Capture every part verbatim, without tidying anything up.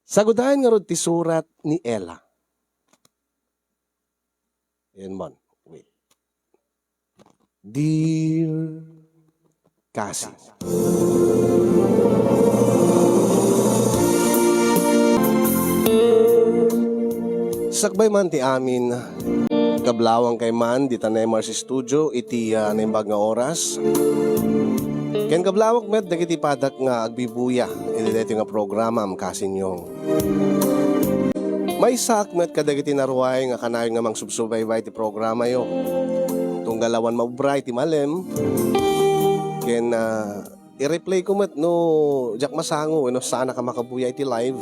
Sagudayen ngarud ti surat ni Ella. Ayan man. Wait. Dear Cassie. Sakbay man ti amin, kablawang kay man dita Nemar's Studio iti, ah, naimbag nga oras. Ken kablawak met dagiti padak nga agbibuya iti daytoy nga programam, Kasinyong. Maysaak met kadagiti naruay nga kanayon nga mangsubsubaybay ti programayo. Tunggal awan maubra iti malem, ken, ah, i-replay ko met no diak masango wenno saanak a makabuya iti live.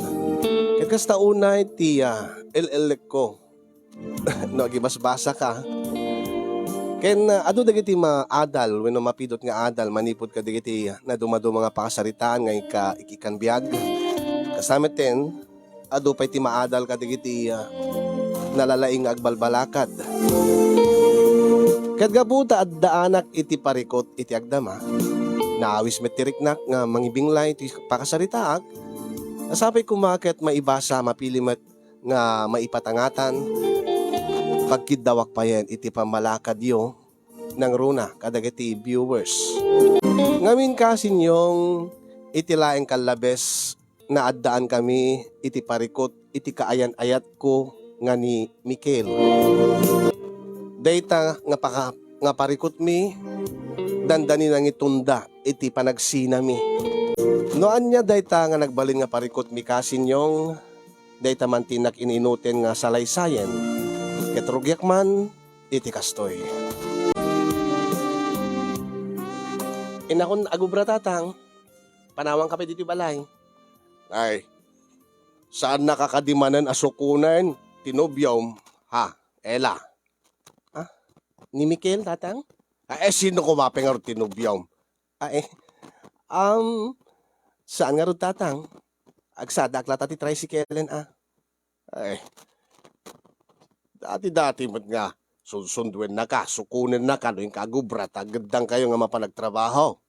Ket kasta unay ti, ah, el-ellekko no agibasbasaka. Ken, ah, adu dagiti maadal wenno mapidot nga adal manipud kadagiti nadumaduma nga pakasaritaan nga ikka-, ikkan biag. Kasta metten, adu pay ti maadal kadagiti, ah, nalalaing nga agbalbalakad. Ket gapu ta addaanak iti parikut iti agdama, naawis met ti riknak nga mangibinglay ti pakasaritaak, nasapay koma ket maibasa, mapili met nga maipatangatan, pagkiddawak payen iti pammalakadyo nangruna kadagiti viewers. Ngamin, Kasinyong, iti laeng kallabes, naaddaankami iti parikut iti kaayan-ayatko nga ni Mikel. Dayta nga paka-, nga parikutmi, dandani nangitunda iti panagsinami. No ania dayta nga nagbalin nga parikutmi, Kasinyong, dayta man ti innak in-inuten nga salaysayen, ket rugiak man iti kastoy. Innakon agubra, Tatang. Panawanka pay ditoy balay. Ay, saannaka kadi manen a sukonen ti nobiom, ha, Ella? Ah, ni Mikel, Tatang? Ah, eh, sino koma pay ngarud ti nobiom? Ah, eh. Um, saan ngarud, Tatang? Agsadaak latta ti tricyclen, ah. Ay, dati-dati met nga sunsunduennaka, sukonennaka no inka agubra ta aggeddangkayo nga mapan agtrabaho.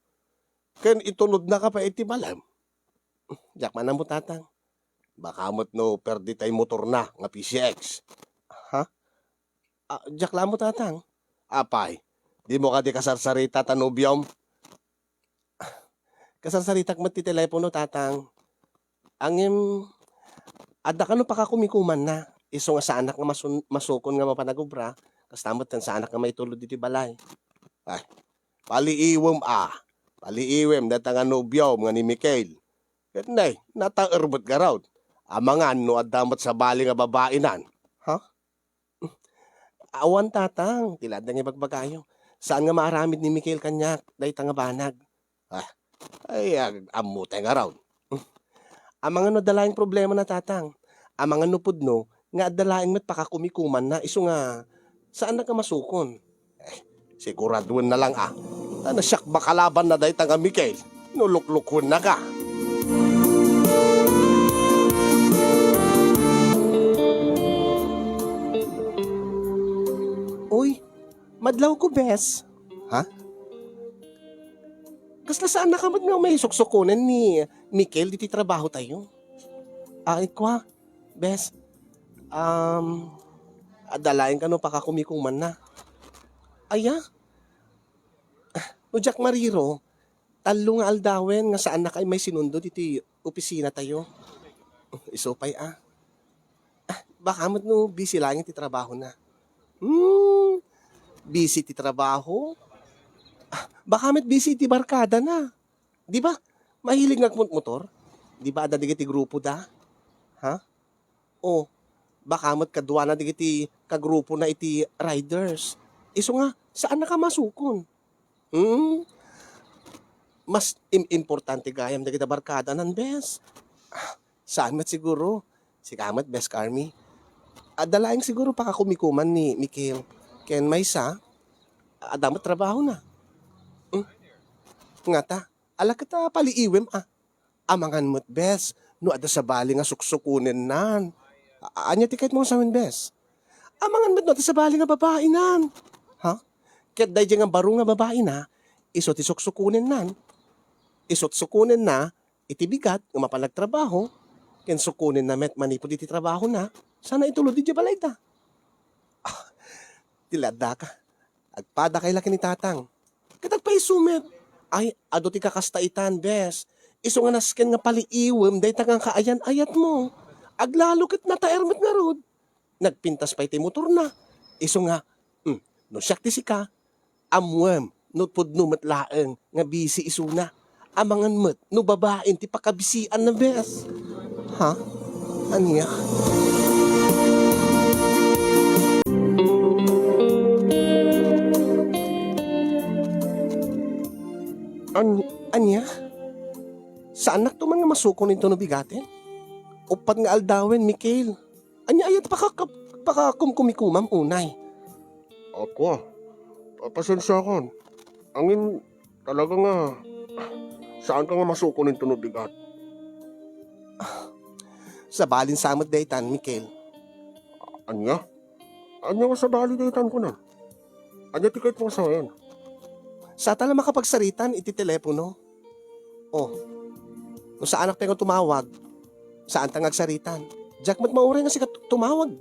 Ken itulodnaka pay iti malem. Diak man ammo, Tatang. Baka met no perdita ti motorna nga P C X. Ha? Ah, diak la ammo, Tatang. Apay, dimo kadi kasarsarita ta nobiom? Kasarsaritak met ti telepono, Tatang. Ngem, adda kano pakakumikumanna. Isu nga saanak nga masun-, masukon nga mapan agubra, kasta met ken saanak nga maitulod ditoy balay. Ay, paliiwem a. Paliiwem dayta nga nobiom nga ni Mikel. Ket nay, nataer met ngarud. Amangan no adda met sabali nga babainan. Ha? Awan, Tatang, ti la adda nga ibagbagayo. Saan nga maaramid ni Mikel kaniak dayta nga banag. Ah, ay, ag-, ammotay ngarud. Amangan no adda laeng problemana, Tatang. Amangan no pudno nga adda laeng met pakakumikumanna, isu nga saanna nga masukon. Eh, siguraduenna lang a. Ta no siak makalabanna dayta nga Mikel, no luklukuennaka. Uy, madlawko, bes. Ha? Kasla saannaka met nga umay suksukonen ni Mikel ditoy trabahotayo? Ay, kua, bes. Um, adda laeng kano pakakumikumanna. Aya? Ah, no diak mariro, tallo nga aldawen nga saannaka immay sinundot iti opisinatayo. Isu pay a. Ah, baka met no busy laeng ti trabahona. Hmm, busy ti trabaho? Ah, baka met busy ti barkadana. Di ba? Mahilig nga agmotmotor? Di ba adda dagiti grupoda? Ha? O, baka met kaduana dagiti kagrupona iti riders. Isu nga, saannaka masukon. Hmm? Mas im-, importante gayam dagiti barkadanan, bes. Ah, saan met siguro? Sika met, Bes Carmi. Adda laeng siguro pakakumikuman ni Mikel. Ken maysa, adda met trabahona. Hmm? Ngata, ala ket a paliiwem a. Amangan met, bes, no adda sabali nga suksukonennan. A-, ania ti kayatmo nga sawen, bes? Amangan met no adda sabali nga babainan. Ha? Ket daydiay nga baro nga babaina, isu ti suksukonennan. Isuksukonenna iti bigat nga mapan agtrabaho, Ken sukonenna met manipud iti trabahona, sana itulod idiay balayda. Ah, ti la addaka. Agpadakay la ken ni Tatang. Ket agpaiso met. Ay, adu ti kakasta itan, bes. Isu nga nasken nga paliiwem dayta nga kaayan-ayatmo. Aglalo ket nataer met ngarud. Nagpintas pay ti motorna. Isu nga, hmm, no siak ti sika, ammoem no pudno met laeng nga bisi isuna. Amangan met no babaen ti pakabisianna, bes. Ha? Ania? An-, ania? Saannakto man nga masukon intono bigaten? Uppat nga aldawen, Mikael. Ania aya ti pakak-, pakakumkumikomam unay? Apo, pa-, pasensiakan. Ngem talaga nga, saanka nga masukon intono bigat. Sabalin sa met daytan, Mikael. Ania? Ania nga sabali daytan, kunak? Ania ti kayatmo nga sawen? Sata la makapagsaritan iti telepono. Oh, no saanak pay nga tumawag, saanta nga agsaritan. Diak met mauray nga sika tu-, tumawag.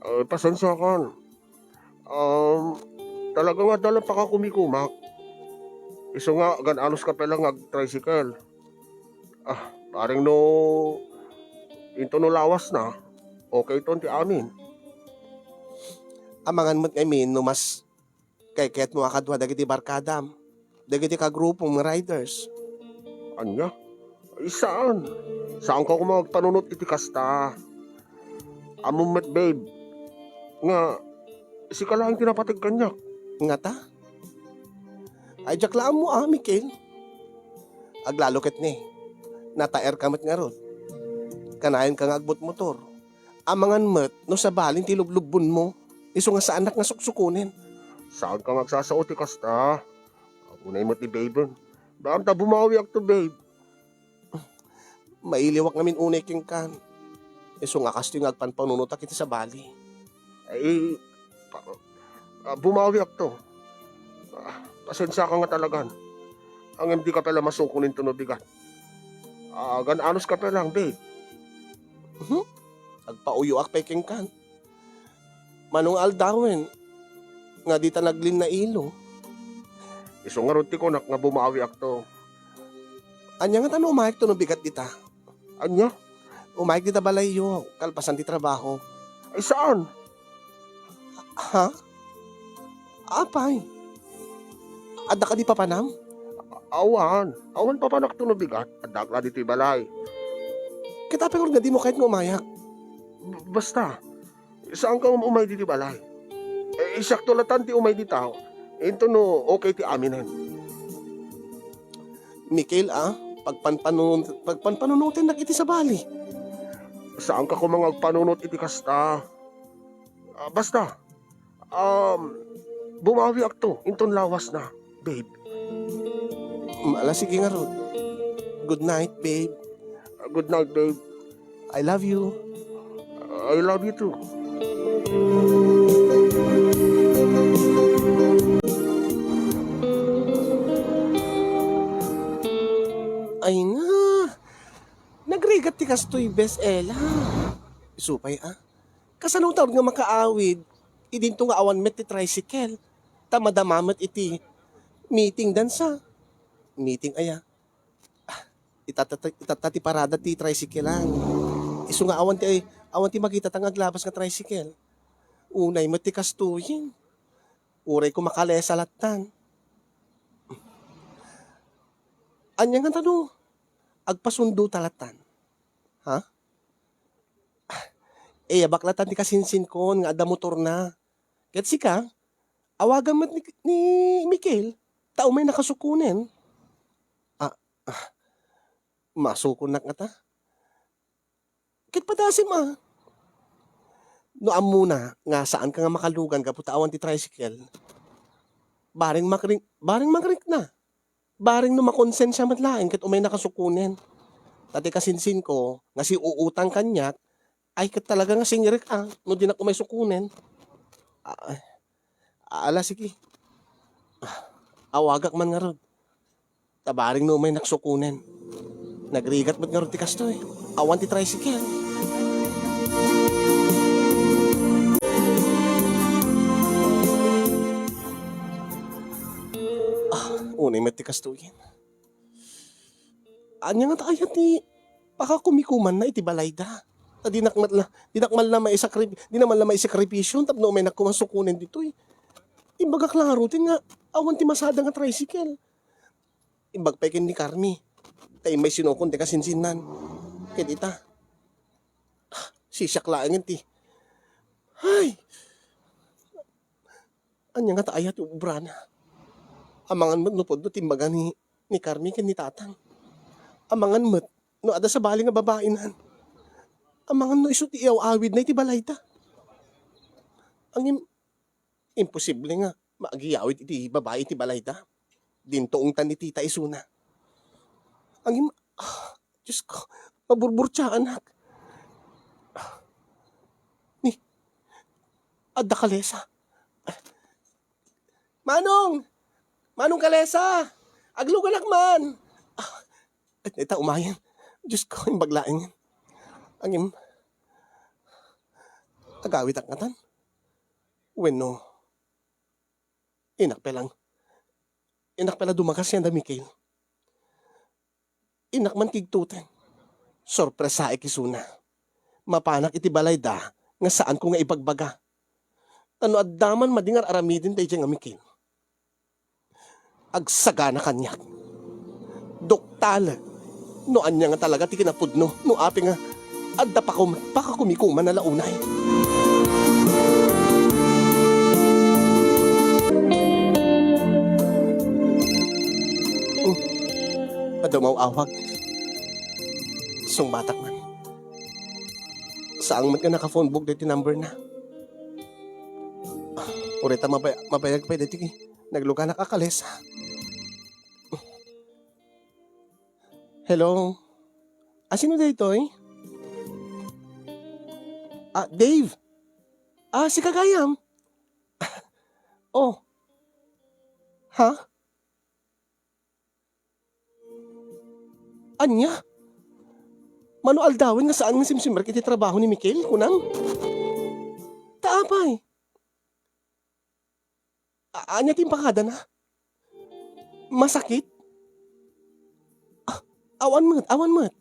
Eh, pasensiakan. Um, talaga nga adda la pakakumikomak. Isu nga, agan-anoska pay la nga agtricycle. Ah, bareng no, intono lawasna, okay ton ti amin. Amangan met ngamin no mas kaykayatmo a kadua dagiti barkadam, dagiti kagrupom nga riders. Ania? Ay, saan? Saanka koma agpanunot iti kasta. Ammom met, babe, nga sika laeng ti napateg kaniak. Ngata? Ay, diak la ammo a, Mikael. Aglalo ket ni, nataerka met ngarud. Kanayon ka nga agmotor. Amangan met no sabalin ti lublubbonmo, isu nga saanak nga suksukonen. Saanka nga agsasao ti kasta? Unay met ni babe. Baka ta bumawiak to, babe. Mailiwak ngamin unay kenkan. Isu nga kastoy nga agpanpanunotak iti sabali. Ay, pa-, ah, bumawiak to. Ah, pasensiaka nga talagan. Ngem dika pay la masukon intono bigat. Ah, agan-anoska pay lang, babe. Mhm. Agpauyoak pay kenkan. Mano nga aldawen nga dita naglinnailo? Isu ngarud ti kunak nga bumawiak to. Ania ngata no umayek to no bigat dita? Ania? Umayek dita balayyo, kalpasan ti trabaho. Ay, saan? Ha? Apay? Adda kadi papanam? Awan. Awan papanak to no bigat. Addak la ditoy balay. Ket apay ngarud nga dimo kayat nga umayak? B-, basta. Saanka um-, umay ditoy balay. Eh, siakto latan ti umay dita. Intono okay ti aminen. Mikael, ah, pagpanpanun-, pagpanpanunotennak iti sabali. Saanka koma nga agpanunot iti kasta. Ah, basta, um, bumawiak to inton lawasna, babe. Mm, ala, sige ngarud. Good night, babe. Ah, good night, babe. I love you. I love you too. Ay na, nagrigat ti kastoy, Bes Ella. Isu pay, ah. Kasano ta nga makaawid idinto nga awan met ti tricycle? Ta madama met iti meeting dansa. Meeting aya? Ah, itatta, itatta ti parada ti tricycle-an. Isu nga awan ti, awan ti makitata nga aglabas nga tricycle. Unay met ti kastoyen. Uray ko makalesa lattan. Ania ngata no agpasundo ta lattan? Ha? Eh, abak lattan ti kasinsinkon nga adda motorna. Ket sika, awagam met ni, ni Mikael, ta umaynaka sukonen. Ah, ah, masukonnak ngata? Ket padasem, ah. No ammona nga saanka nga makalugan gapu ta awan ti tricycle, bareng makrik-, bareng makrikna. Bareng no makonsensia met laeng ket umaynaka sukonen. Ta ti kasinsinko nga siuutang kaniak, ay ket talaga nga singrek a no dinak umay sukonen. Ah, ala, sige. Ah, awagak man ngarud. Ta bareng no umaynak sukonen. Nagrigat met ngarud ti kastoy. Awan ti tricycle. Ah, unay met ti kastoyen. Ania ngata aya ti pakakumikumanna iti balayda? Ta dinak met la, dinak man la maisakri-, dina man la maisakripisyo tapno umaynak koma sukonen ditoy. Imbagak la ngaruden nga awan ti masada nga tricycle. Imbag pay ken ni Carmi, ta immay sinukon ti kasinsinnan. Ket ita, ah, sisiak laengen ti, ay! Ania ngata aya ti ubrana? Amangan met no pudno ti imbaga ni, ni Carmi ken ni Tatang. Amangan met no adda sabali nga babainan. Amangan no isu ti iyaw-awidna iti balayda. Ngem, imposible nga maagyawid iti babai iti balayda. Dinto ungtan ni tita isuna. Ngem, ah, Diyos ko, maburburtiaanak. Ni, adda kalesa. Manong! Manong Kalesa! Agluganak man! Ah, ita umayen. Diyos ko, imbag laeng. Ngem, agawidak ngatan. Wenno, innak pay lang. Innak pay la dumagas yan da Miguel. Innak man kigtuten. Sorpresaek isuna. Mapanak iti balayda nga saanko nga ibagbaga. Ta no adda man madi nga ar-aramiden daydiay nga Miguel, agsagana kaniak. Doktal, no ania nga talaga ti kinapudno, no apay nga adda pakum-, pakakumikuman a launay. Hmm. Adda umaw-awag. Sungbatak man. Saan met nga naka-phone book daytoy number na. Ah, uray ta mabay-, mabayag pay daytoy nagluganak a kalesa. Hello? Ah, sino daytoy? Ah, Dave? Ah, sika gayam? Oh. Ha? Ania? Mano aldawen nga saan nga simsimrek iti trabaho ni Mikel, kunam? Ta apay? A-, ania ti impakadana? Masakit? Ah, awan met, awan met.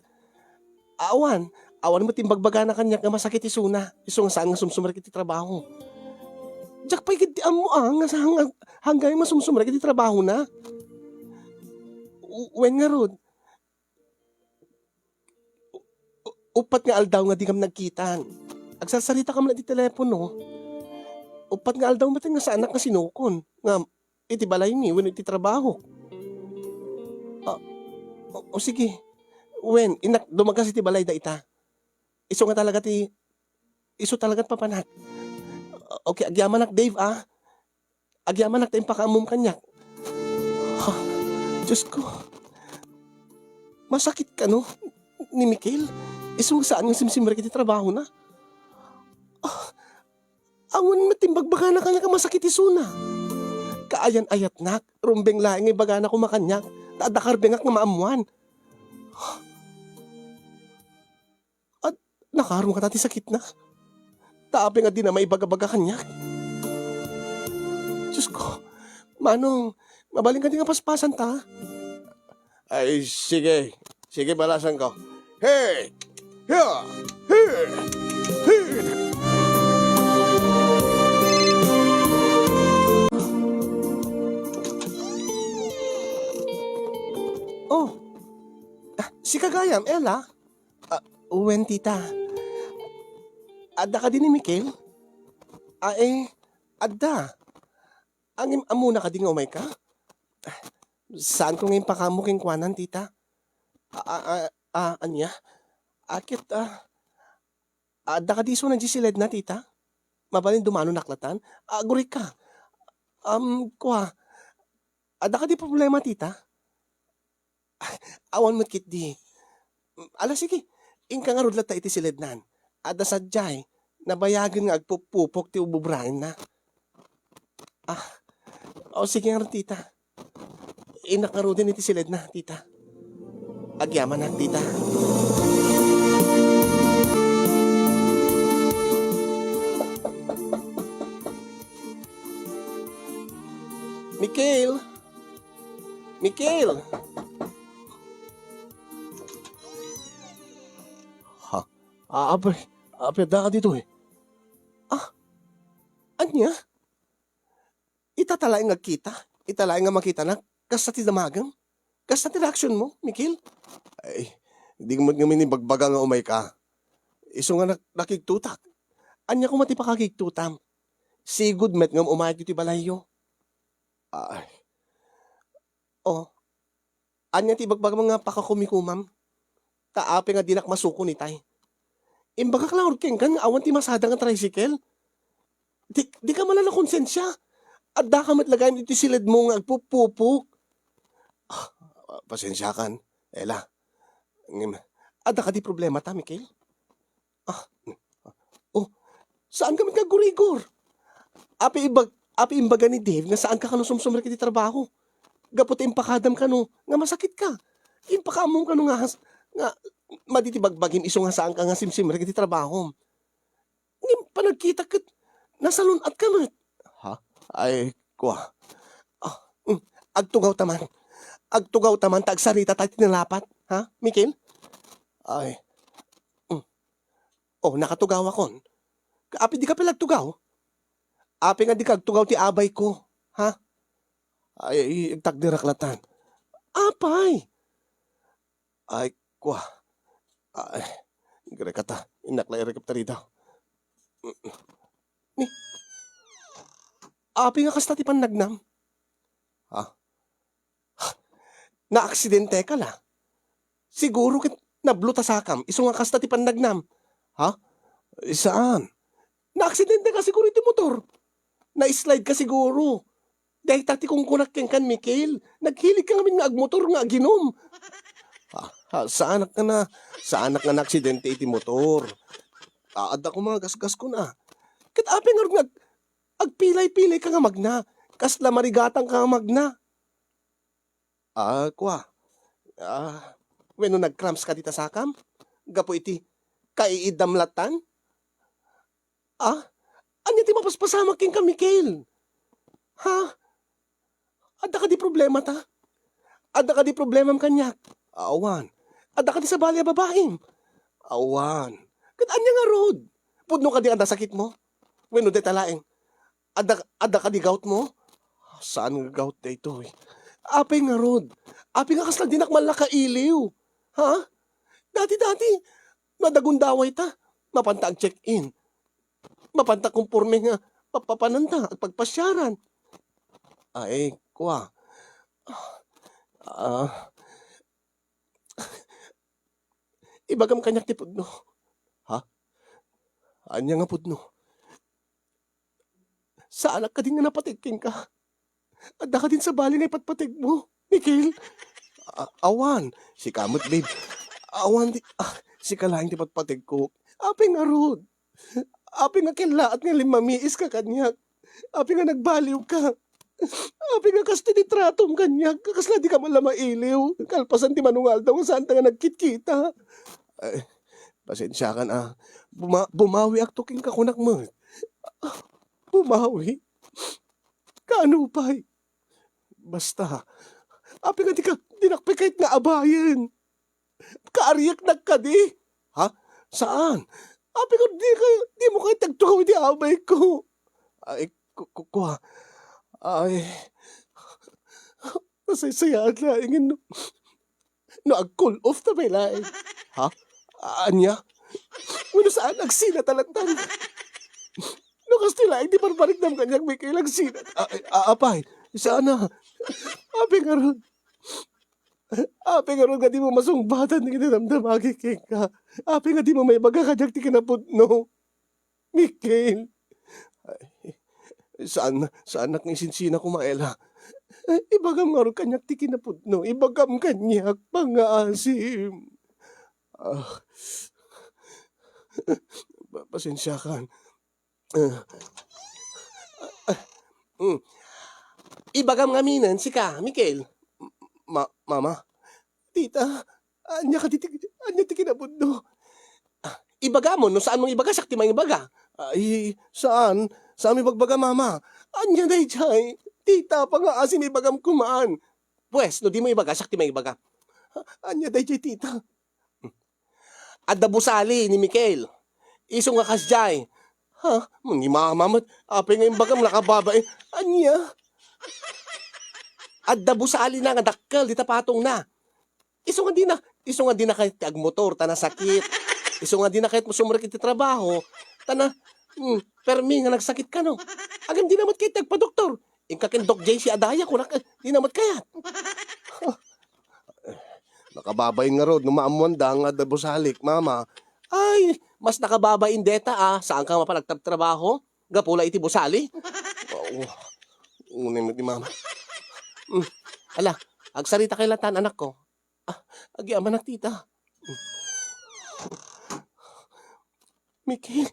Awan, awan met ti imbagbagana kaniak nga masakit isuna, isu nga saan nga sumsumrek iti trabaho. Diak pay ketdi ammo, ah, nga saan nga, hanggayon nga sumsumrek iti trabahona. U-, wen ngarud, U-, u-, uppat nga aldaw nga dikam nagkitan. Agsarsaritaka man iti telepono. Uppat nga aldaw met nga saanak nga sinukon nga iti balaymi wenno iti trabaho. Ah, o, o sige. Wen, innak dumagas iti balayda ita. Isu nga talaga ti, isu talaga ti papanak. Okay, agyamanak, Dave, ah. Agyamanak ta impakaammom kaniak. Ha? Diyos ko. Masakit kano ni Mikel? Isu nga saan nga simsimrek iti trabahona. Ah, awan met ti imbagbagana kaniak a masakit isuna. Kaayan-ayatnak, rumbeng laeng nga ibagana koma kaniak, ta adda karbengak nga maammoan. At nakaaro ngata ti sakitna. Ta apay nga dina maibaga-baga kaniak? Diyos ko, Manong, mabalin kadi nga paspasanta? Ay, sige. Sige, balasanko. Hey! Hiya! Hey! Hey! Oh, ah, sika gayam, Ella? Ah, wen, tita. Adda kadi ni Mikel? Ah, eh, adda. Ngem ammona kadi nga umayka? Ah, saanko nga impakaammo kenkuana, tita. Ah, ah, ah, ah, ania? Ah, ket, ah, adda kadi isuna idiay siledna, tita? Mabalin dumanonak latan? Ah, agurayka. Um, kua, adda kadi problema, tita? Awan met ketdi. Ala, sige, inka ngarud latta iti silednan. Adda sadiay, nabayagen nga agpupupok ti ububraenna. Ah, o, sige ngarud, tita. Innak ngaruden iti siledna, tita. Agyamanak, tita. Mikael! Mikael! Ha? Ah, apay, apay, adda ka ditoy? Ah, ania? Ita ta laeng nga agkita? Ita laeng nga makitanak? Kasta ti damagem? Kasta ti reaksionmo, Mikael? Ay, di met ngamin ibagbaga nga umayka. Isu nga nak-, nakigtutak. Ania koma ti pakakigtutam? Sigud met ngem umayek iti balayyo. Ay. Oh, ania ti ibagbagam nga pakakumikumam? Ta apay nga dinak masukon itay? Imbagak la ngarud kenka nga awan ti masada nga tricycle? Di, dika man la nakonsensia? Addaka met la gayam iti siledmo nga agpupupok. Ah, pasensiakan, Ella. Ngem, adda kadi problemata, Mikael? Ah, oh, saanka met nga agurigor? Apay ibag-, apay imbaga ni Dave nga saanka kano sumsumrek iti trabaho? Gapu ta impakadam kano nga masakitka. Impakaammom kano nga has-, nga madi ti bagbagim isu nga saanka nga simsimrek iti trabahom. Ngem panagkitak ket nasalun-atka met. Ha? Ay, kua. Ah, mm, agtugawta man. Agtugawta man ta agsarita tayo ti nalapat, ha, Mikael? Ay. Mm. Oh, nakatugawakon. Apay dika pay la agtugaw? Apay nga dika agtugaw ti abayko, ha? Ay, ay, agtakderak latan. Apay? Ay, kua. Ay, agrekata. Innak la irikep ta dita. Ni, apay nga kasta ti pannagnam? Ha? Naaksidenteka la? Siguro ket nablutasakam, isu nga kasta ti pannagnam. Ha? Saan? Naaksidenteka siguro iti motor. Na-slide ka siguro. Dayta ti kunkunak kenka, Mikael. Naghilig ka ngamin nga agmotor nga aginum. Ah, ah, saanak nga na, saanak nga naaksidente iti motor. Ah, adda koma nga gasgaskon, ah. Ket apay ngarud nga ag-, agpilay-pilay ka nga magna? Kasla marigatang ka nga magna? Ah, kua. Ah, wenno nag-cramps ka dita sakam? Gapu iti kaiiddam latan? Ah, ania ti mapaspasamak kenka, Mikael? Ha? Adda kadi problemata? Adda kadi problemam kaniak? Awan. Adda kadi sabali a babaim? Awan. Ket ania ngarud? Pudno kadi a nasakitmo? Wenno dayta laeng? Adda, adda kadi goutmo? Saan nga gout daytoy? Apay ngarud? Apay nga kasla dinak man la kailiw? Ha? Dati-dati, no adda gundawayta, mapanta ag-check-in. Mapanta komporme nga papapananta, agpagpasiaran. Ay, kua. Ah, ibagam kaniak ti pudno. Ha? Ania nga pudno? Saanak kadi nga napateg kenka? Adda kadin sabali nga ipatpategmo, Mikael? A-, awan, sika met, babe. Awan ti, ah, sika laeng ti patpategko. Apay ngarud? Apay nga kellaat nga limmamiiska kaniak? Apay nga nagbaliwka? Apay nga kastoy ti tratom kaniak? Kasla dika man la mailiw? Kalpasan ti mano nga aldaw nga saanta nga nagkitkita. Ay, pasensiakan, ah. Buma-, bumawiakto kenka, kunak met. Bumawi? Kaano pay? Basta, apay nga dika, dinak pay kayat nga abayen? Kaarieknak kadi? Ha? Saan? Apay nga dika, dimo kayat agtugaw iti abayko? Ay, ku-, ku-, kua. Ay, nasaysayaat laeng no, no ag-cool off ta pay laeng. Ha? Ania? Wenno saan, agsina ta latan. No kastoy laeng ti parpariknam kaniak, Mikael, agsina. A-, a-, apay, saan a? Apay ngarud. Apay ngarud nga dimo masungbatan ti kinadamdamagi kenka? Apay nga dimo maibaga kaniak ti kinapudno? Mikael. Ay, saan, saanak nga isinsinako koma, Ella. Ibagam ngarud kaniak ti kinapudno. Ibagam kaniak, pangngaasim. Ah. Pa-, pasensiakan. Ah. Ah. Mm. Ibagam ngaminen sika, Mikael. Ma-, Mama. Tita, Ania kadi ti, ania ti kinapudno? Ah, ibagam no saan mong ibaga, siak ti mangibaga. Ay, saan? Saan mo ibagbaga, Mama? Ania daydiay? Tita, pangaasim, ibagam kuman. Pues, no di mo ibaga, siak ti mangibaga. Ah, ania daydiay, Tita? Adda busali ni Mikel. Isu nga kasdiay. Ha? Ni Mama met, apay nga imbagam nakababain. Ania? Adda busalina nga dakkel dita patongna. Isu nga dina, isu nga dina kayat ti agmotor ta nasakit. Isu nga dina kayat sumrek iti trabaho ta na, hmm, permi nga nagsakit kano. Agam dina met kayat ti agpadoktor. Inka ken Doc J C Adaya, kunak, eh, dina met kayat. Nakababain ngarud no maammoanda nga adda busalik, Mama. Ay, mas nakababain deta, ah. Saanka nga mapan agtabtrabaho? Gapu la iti busali? Oo. Unay met ni Mama. Hmm. Ala, agsarita kay latan, anakko. Ah, agyamanak, Tita. Mikel.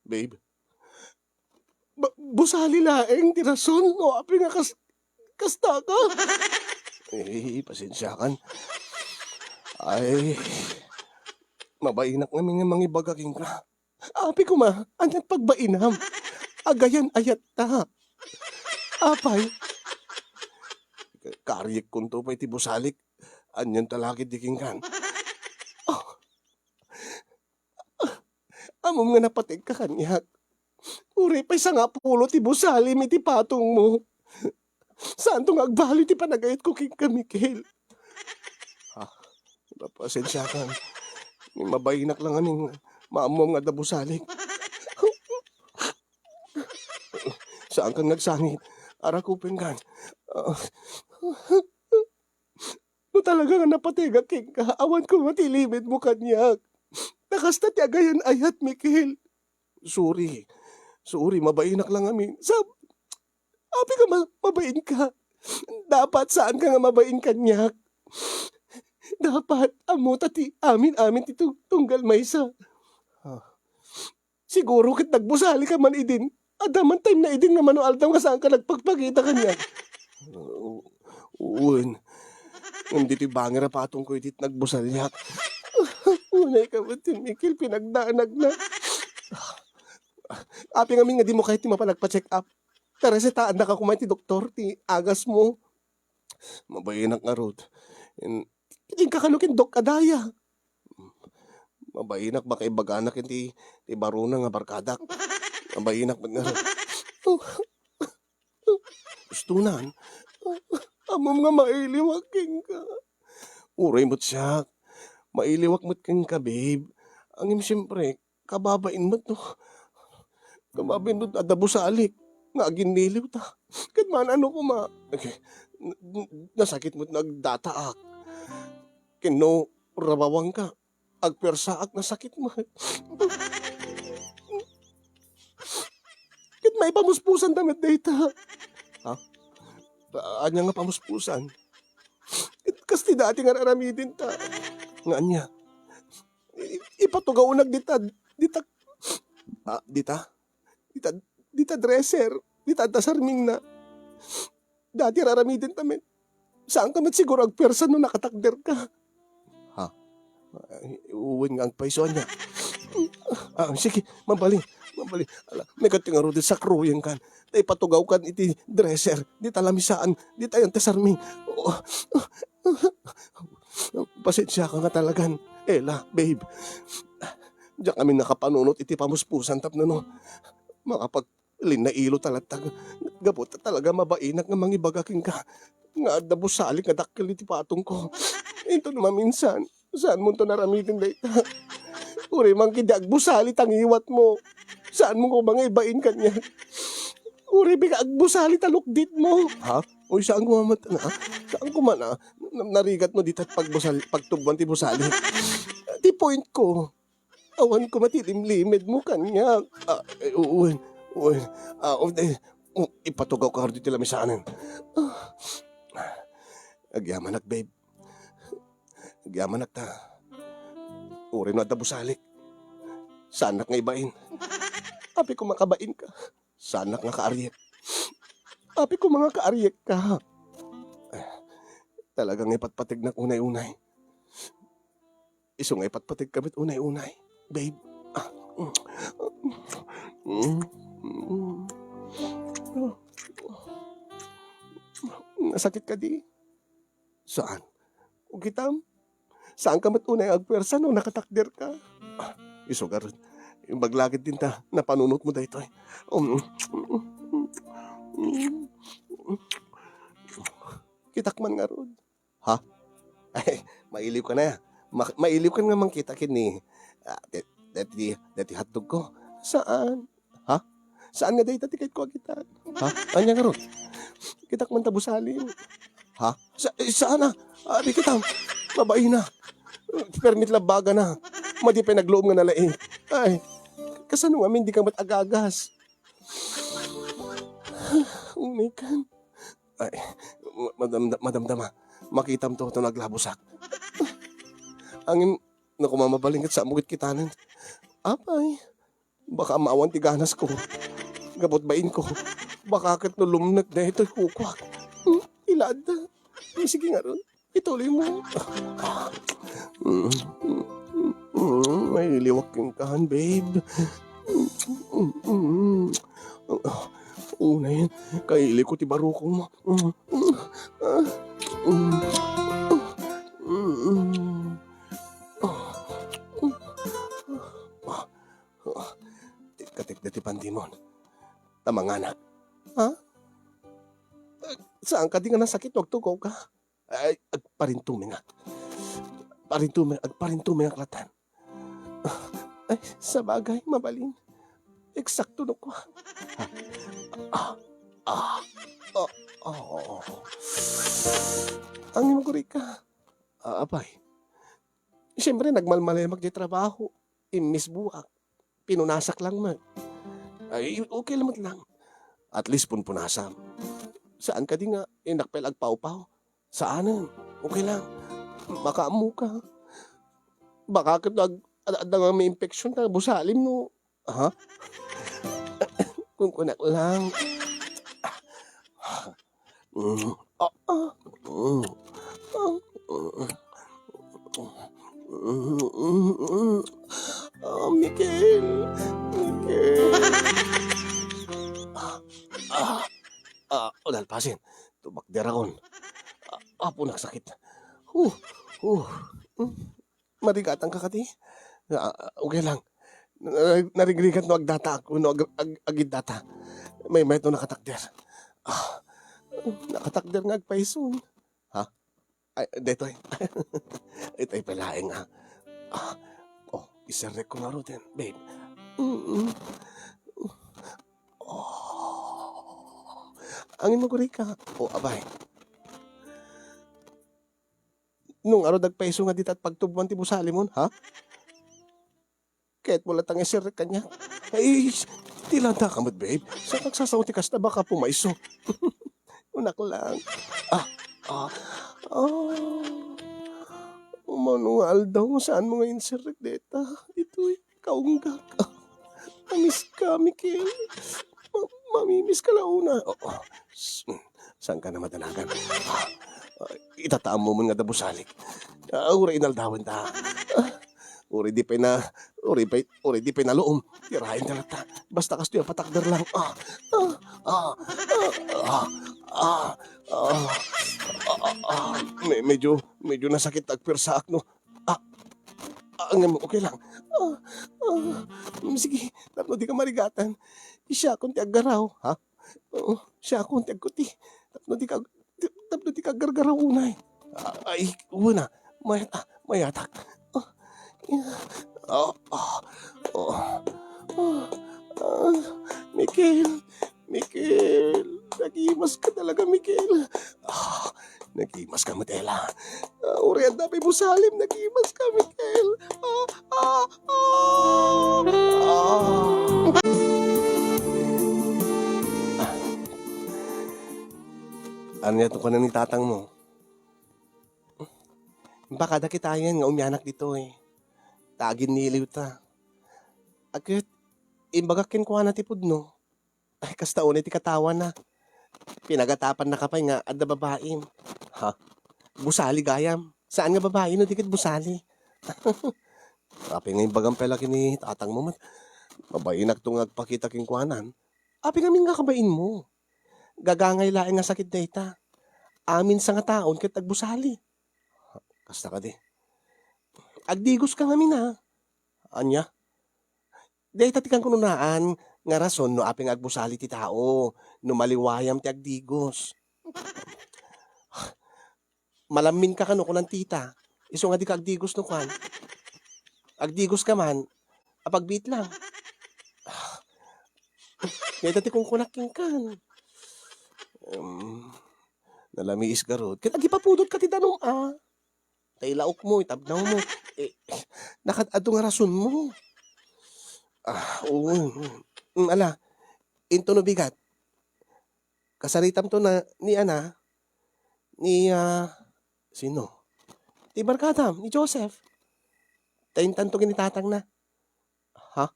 Babe. Ba-, busali laeng ti rason no apay nga kas-, kasta ka. Eh, pasensiakan. Ay, mabainak ngamin nga mangibaga kenka. Apay koma, aniat pagbainam? Agayan-ayatta. Apay? Ka-, kaariekkonto pay ti busalik. Anian ta la ketdi kenkan. Oh. Ammom nga napategka kaniak. Uray pay sangapulo ti busalim iti patongmo. Saanto nga agbalin ti panagayatko kenka, Mikel. Ah, pasensiakan. Mabainak la ngamin nga maammom nga adda busalik. Saankan nga agsangit. Arakupenkan. Ah. No talaga nga napategak kenka, awan koma ti ilimedmo kaniak. Ta kasta ti agayan-ayat, Mikel. Sorry. Sorry, mabainak la ngamin. Sa, apay nga ma-, mabainka? Dapat saanka nga mabain kaniak. Dapat, ammota ti amin-amin ti tung-, tunggal maysa. Ah. Siguro ket nagbusalika man idin. Adda man time na idin nga mano aldaw nga saanka nagpagpakita kaniak. Oo, wen. Ngem ditoy bangir a patongko iti nagbusaliak. Unayka met, Mikel, pinagdanagna. Apay ngamin nga dimo kayat ti mapan agpa-check up? Ta resetaannaka koma iti doktor ti agasmo. Mabainak ngarud. In-, inka kano ken Doc Adaya. Mabainak, baka ibaganak iti, ti barona nga barkadak. Mabainak met ngarud. Gustonan. Ammom nga mailiwak kenka. Uray met siak. Mailiwak met kenka, babe. Ngem siyempre, kababain met no. Kababain met adda busalik nga aginniliw ta. Ket man-ano koma. N-, n-, nasakit met no agdataak. Ken no rabawangka, agpersaak, nasakit met. Ket maipamuspusanta met dayta. Ha? Ania nga pamuspusan? Ket kas ti dati nga aramidenta. Nga ania? I-, ipatugawnak dita, dita, ah, dita? Dita, dita dresser, dita adda sarmingna. Dati raramidenta met. Saanka met siguro agpersa no nakatakderka. Ha? Ay, wen nga agpayso ania. Ah, sige, mabali, mabali. Ala, megat ti ngarud ti sakruyenkan. Ta ipatugawkan iti dresser, dita lamisaan, dita yan ti sarming. Oh. Pasensiaka nga talagan, Ella, babe. Diak amin nakapanunot iti pamuspusan tapno no, makapaglinnailo ta latta. Gapu ta talaga mabainak nga mangibaga kenka nga adda busalik nga dakkel iti patongko. Inton maminsan, saanmonto naramiden dayta. Uray man ketdi agbusali ta ngiwatmo. Saanmo koma nga ibain kaniak. Uray pay nga agbusali ta lukditmo. Ha? Uy, saan ko man, ah? Saan ko man, ah? Na-, narigatmo dita pagbusal-, pagtuboan ti busali. Ti point ko, awan koma ti limlimedmo kaniak. Ah, eh, wen, wen. Ah, o, eh, o, ipatugawka ditoy lamisanen. Ah. Agyamanak, babe. Agyamanak ta. Uray no adda busalik, saannak nga ibain. Apay koma kabainka, saannak nga kaariek. Apay koma nga kaariekka. Talaga nga ipatpategnak unay-unay. Isu nga ipatpategka met unay-unay, babe. Ah, mm. Mm. Nasakit kadi? Saan? Ugitam? Saanka met unay agpuersa no nakatakderka? Ah, isu garud. Imbag la ketdin ta napanunotmo daytoy. Um, kitak man ngarud. Ha? Ay, mailiwka na. Ma-, mailiwka nga mangkita ken ni, ah, de-, deti, deti hotdog ko. Saan? Ha? Saan nga dayta ti kayatko a kitak? Ha? Ania ngarud? Kitak man ta busalim. Ha? Sa-, eh, saan a? Adi kita. Mabain a. Permi ti labbagana. Madi pay nagluom nga nalaing. Ay, kasano ngamin dika met agagas? Unay kan. Ay, ma-, madamda-, madamdama. Makitamto ta naglabusak. Angin, no koma mabalin ket saanmo ket kitanen. Apay, baka maawan ti ganasko. Gapu ta bainko. Baka ket no lumnek daytoy kukuak. Hmm, ila adda. Hmm, sige ngarud. Ituloymo. Mm, mm, mm, mailiwak kenka, babe. Mm, mm, mm. Unay, kailiwko ti barukongmo. Mm, mm, ah, mm, mm, mm. Ah, mm, ah, ah. Tikkatek deti pandimon. Ta manganak. Ha? Saan kadi nga nasakit no agtugawka? Ay, agparintumengak. Parintume-, agparintumengak latta. Ay, sabagay, mabalin. Eksakto no kua. Ah, ah, ah, ah, oh. Angin, gurika. Ah, apay. Siyempre, nagmalmalemak di trabaho. Immisbuak. Pinunasak lang met. Ay, okay lang met lang. At least punpunasam. Saan kadi nga, inak pay agpawpaw? Saanen. Okay lang. Makaammo ka. Baka ket ag-, ad-, adda nga may infection ta, busalim no. Ha? Kunkunak lang. Mm. Ah, ah. Mm. Ah, mm. Mm, mm, mm. Ah, Mikel. Mikel. Ah, ah, ah, unalpasen. Tubakderakon. Ah, apo, nagsakit. Huh, huh. Mm. Marigatanka kadi? Ah, okay lang. Na-, narigrigat no agdataak, no ag-, ag-, agiddata. Maymayat no nakatakder. Ah, nakatakder nga agpayson. Ha? Ay, daytoy. Itay pay laeng, ah. Ah, oh, iserrek ko ngaruden, babe. Mm-mm. Oh. Angin, magurika. Oh, abay. Nung aro dagpayso nga dita pagtubuan ti busalimon, ha? Kayatmo latta nga iserrek kaniak. Ay, tilanda ka met, babe. Sa pagsasao ti kasta, baka pumayso. Unak lang. Ah, ah, ah. Umano nga aldaw nga saanmo nga inserrek deta. Itoy. Kaunggak. Ah, mamiss ka, Mikel. Ma-, mamimiss ka la unay. Oo. S-, mm, saan ka na madanagan? Ah, ah, itataammo man nga da busalik. Ah, uray inaldawen ta. Ah, uray di pay na, uray pay, uray di pay naluom. Tiraen ta latta. Basta kastoy a patakder lang. Ah, ah, ah, ah, ah, ah, ah, ah, ah, me-, medyo, medyo nasakit agpersaak, no? Ah, ah, ngem okay lang. Ah, ah, mm, sige, tapno di ka marigatan. Siakon ti aggaraw, ha? Oo, siakon ti agkuti. Tapno di ka, tapno di ka aggargaraw unay. Ah, ay, una, mayat, ah, mayatak. Ah, ah, ah, ah, ah, ah, Mikel, Mikel, nagimas ka talaga, Mikel. Ah, nagimas ka met, Ella. Ah, uray adda pay busalim, nagimas ka, Mikel. Ah, ah, ah, ah. Ania to kanan ni tatangmo? Imbagada kitayen nga umianak ditoy. Ta aginniliw ta. Ket, imbagak kenkuana ti pudno. Ay, kasta unay ti katawana. Pinagatapannaka pay nga adda babaim. Ha? Busali gayam. Saan nga babai no di ket busali? Apay nga imbagam pay la ken ni tatangmo met? Mabainakto nga agpakita kenkuanan. Apay ngamin nga kabainmo? Gagangay laeng nga sakit dayta. Amin sangataon ket agbusali. Kasta kadi. Agdigoska ngamin, a. Ania? Dayta ti kankunaan nga rason no apay nga agbusali ti tao, no maliwayam ti agdigos. Malamminka kano, kunan tita. Isu nga dika agdigos no kuan. Agdigoska man, apagbiit lang. Dayta ti kunkunak kenka. Em, nalamiis garud. Ket agipapudotka ti danum, a. Ta ilaokmo, itabnawmo. Eh, nakad-adu nga rasonmo. Ah, oo. Mm, ala, into no bigat. Kasaritamto na ni ana, ni, ah, sino? Ti barkadam, ni Joseph. Ta intanto ken ni tatangna. Ha?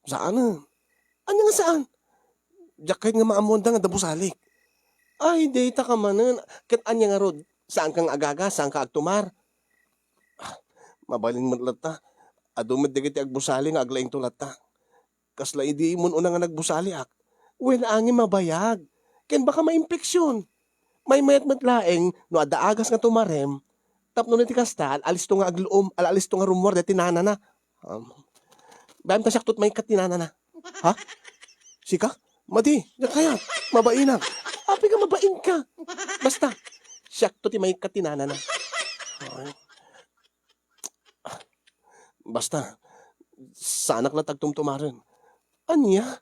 Saan? Ania nga saan? Diak kayat nga maammoanda nga adda busalik. Ay, dayta ka manen. Ket ania ngarud? Saanka nga agagas? Saanka agtumar? Ah, mabalin met latta. Adu met dagiti agbusali nga aglaingto latta. Kasla idi immun-una nga nagbusaliak. Wen, angin mabayag. Ken baka mainfeksyon. Maymayat met laeng no adda agas nga tumarem, tapno no ti kasta, al-alisto nga agluom, al-alisto nga rummuar dayta ti nanana. Um, bayam ta siakto ti maikkat ti nanana. Ha? Sika? Madi, diak kayat. Mabainak. Apay nga mabainka? Basta, siakto ti maikkat ti nanana. Ay. Basta, saanak latta agtumtumaren. Ania?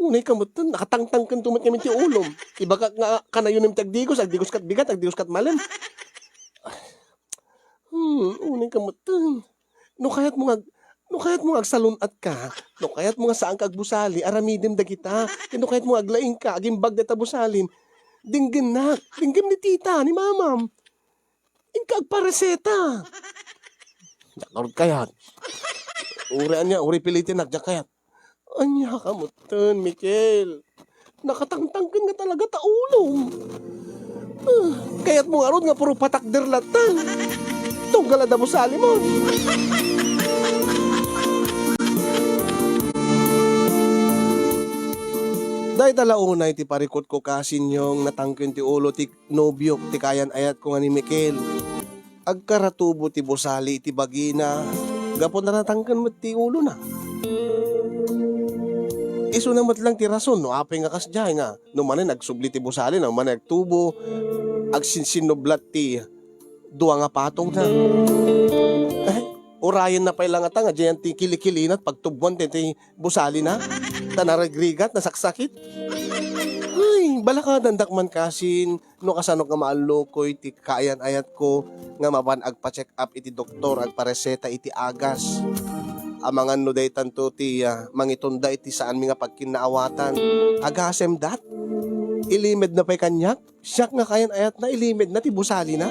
Unay ka metten, nakatangtangkento met ngamin ti ulom. Ibagak nga kanayonem ti agdigos, agdigos kat bigat, agdigos kat malem. Hmm, unay ka metten. No kayatmo nga ag-, no kayatmo nga agsalun-atka, no kayatmo nga saanka agbusali, aramidem dagita. Ken no kayatmo nga aglaingka, agimbag dayta busalim, denggennak, denggem ni tita, ni mamam. Inka agpareseta. Diak ngarud kayat. Uray ania, uray pilitennak, diak kayat. Ania ka metten, Mikel? Nakatangtangken nga talaga ta ulom. Ah, kayatmo ngarud nga puro patakder latta. Tunggal adda busalimon. Dayta la unay ti parikutko, Kasinyong, natangken ti ulo ti nobiok ti kaayan-ayatko nga ni Mikel. Agkaratubo ti busali iti bagina, gapu ta natangken met ti ulona. Isuna met lang ti rason no apay nga kasdiay nga no manen agsubli ti busalina, no manen agtubo, agsinsinnublat ti dua nga patongna. Ay, urayenna pay la ngata nga diayen ti kilikilinat pagtubwan ti, ti busalina, ta narigrigat, nasaksakit. Ay, balakadandak man kasin, no kasano nga maallukoy ti kaayan-ayatko nga mapan agpa-check up iti doktor, agpareseta iti agas. Amangan no daytanto ti, ah, mangitunda iti saanmi nga pagkinnaawatan. Agasemdat? Ilimedna pay kaniak? Siak nga kaayan-ayatna, ilimedna ti busalina?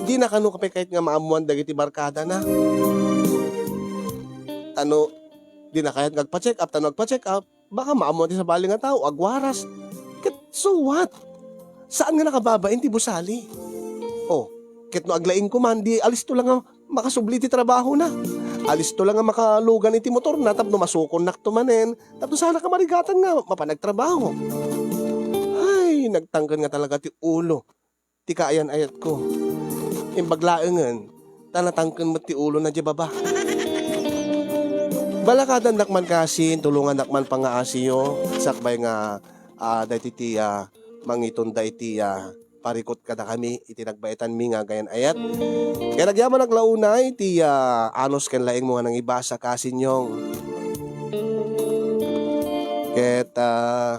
Dina kano pay kayat nga maammuan dagiti barkadana? Tano, dina kayat nga agpa-check up, tano agpa-check up, baka maammuan ti sabali nga tao, agwaras. Ket so what? Saan nga nakababain ti busali? Oh, ket no aglaingko man, di alisto lang nga makasubli ti trabahona. Alisto lang nga makalugan iti motorna tapno masukonnakto manen, tapno saanak a marigatan nga mapan agtrabaho. Ay, nagtangken nga talaga ti ulo ti kaayan-ayatko. Imbag laengen, ta natangken met ti ulona diay baba. Balakadandak man kasin, tulongandak man pangngaasiyo, sakbay nga, ah, daytoy ti, ah, mangitunda iti, ah, parikut kadakami iti nagbaetanmi nga kaayan-ayat. Ket agyamanak la unay ti, ah, anus ken laingmo nga nangibasa, Kasinyong. Ket, ah,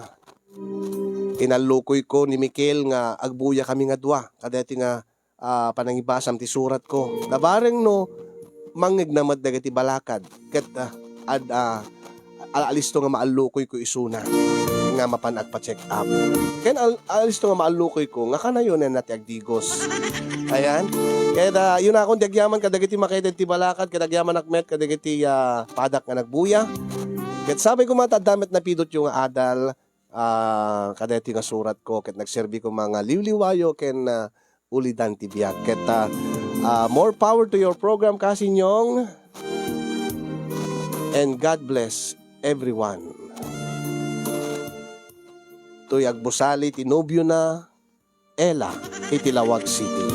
inallukoyko ni Mikel nga agbuyakami nga dua kadaytoy nga, ah, panangibasam ti suratko. Nabareng no mangngegna met dagiti balakad ket, ah, ad-, ah, al-, alisto nga maallukoyko isuna nga mapan agpa-check up. Ken al-, alisto nga maallukoyko nga kanayonenna ti agdigos. Ayan. Ket, ah, yun akon ti agyaman kadagiti makaited ti balakad, ket agyamanak met kadagiti, ah, padak nga nagbuya. Ket sapay koma ta adda met napidotyo nga adal, ah, kadaytoy nga suratko, ket nagserbi koma nga liwliwayo ken, ah, ulidan ti biag. Ket, ah, Ah, more power to your program, Kasinyong. And God bless everyone. Toy agbusali ti nobio na, Ella, iti Laoag City.